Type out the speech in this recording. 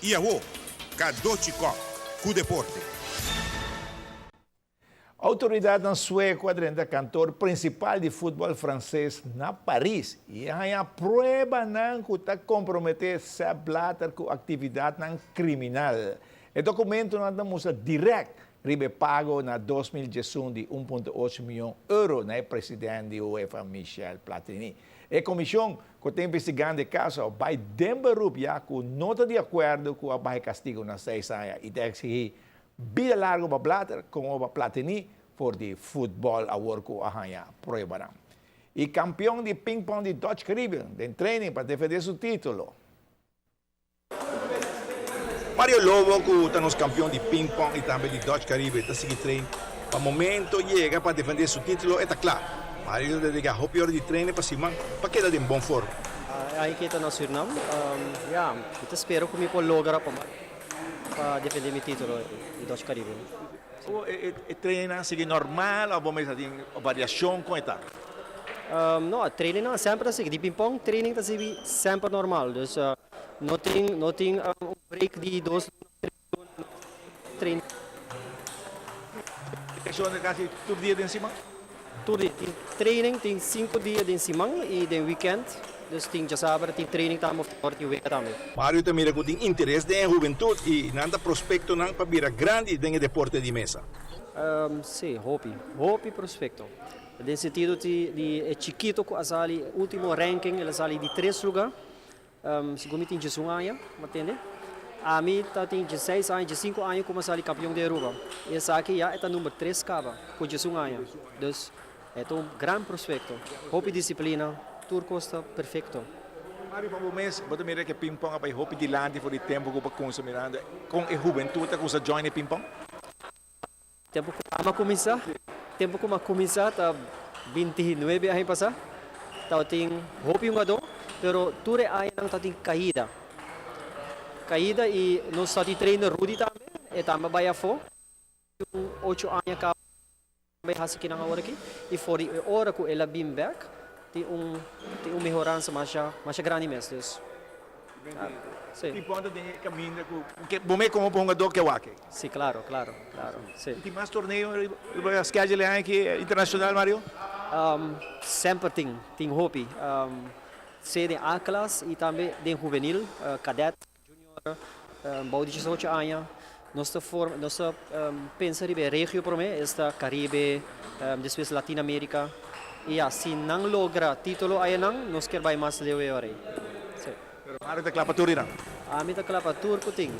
I awo, Cadochi Kock ku deporte. Outoridatnan sueko a drenta kantor prinsipal di futbòl franses na Paris i a haña pruebanan ku ta komprometé Sepp Blatter ku aktividatnan kriminal. E dokumentonan ta mustra dirèkt riba e pago na 2011 di 1.8 mion euro na e president di UEFA Michel Platini. E komishon ku ta investigando e kaso a bai den beroep ya ku no ta di akuerdo ku a baha e kastigo na seis aña i ta eksigí bida largu pa Blatter komo pa Platini for di futbòl awor ku a haña pruebanan. E kampion di pingpong di Dutch Caribbean den training pa defendé su título. Mario Lobo ku ta nos kampion di pingpong i tambe di Dutch Caribe ta sigui train pa momento yega pa defendé su título e ta kla. Mario ta dediká hopi ora di trainen pa siman pa keda den bon forma. Ai ke ta na Surinam, ya, mi ta spera ku mi por logra pa pa defendé mi título di Dutch Caribe. E trainingnan a sigui normal òf bo mester tin variashon kon e ta? No, trainingnan semper ta sigui. Di pingpong training ta sigui semper normal. Dus No tin no tin un break di dos luna tres luna no train. Seshon ta kasi tur dia den siman? Tur dia tin training tin sinku dia den siman y den weekend dus tin djasabra tin training tambe of ora tin wega tambe. Mario ta mira ku tin interes den e hubentut i nan ta prospektonan pa bira grandi den e deporte di mesa. Si, hopi, hopi prospekto. Den sentido di di e chikito ku a sali ultimo ranking el a sali di tres luga. Segun mi tin 11 aña, bo tende. Ami ta tin 16 aña, 15 aña ku mi a sali kampion di Aruba. I esaki ya e ta number tres kaba ku 11 aña. Dus e ta un gran prospekto. Hopi disiplina, tur kos ta perfekto. Mario, pa bo mes, bo ta mira ku e pingpong a bai hopi dilanti for di tempu ku bo a kumsa mirando kon e hubentut ta kumsa join e pingpong? Tempu ku ami a kuminsá, tempu ku mi a kuminsá ta 29 aña pasá, tabatin hopi hungadó, pero tur e añanan tabatin kaida. Kaida i nos tabatin trainer Rudy tambe, e tambe a bai afó, un ocho aña kaba bai hasi kinan awor aki, i for di e ora ku el a bin bèk tin un tin un mehoransa masha masha grandi mes, dus. Sí. Tin ponto den e caminda cu bo me como hungador ke wak. Sí, claro, claro, claro. Sí. Tin mas torneo riba schedule e aña aki internacional, Mario? Semper tin, tin hopi. Sea den A klas y tambe den juvenil, cadet, junior, bou di 18 aña. Nos ta forma, nos ta pensa riba e regio prome, esta Caribe, despues Latin America. Y ya, si nan logra titulo ayanan, nos kier bay mas leu e ora ey. Sí. Pero Mario ta kla pa tur di nan? Ami ta kla pa tur ku tin.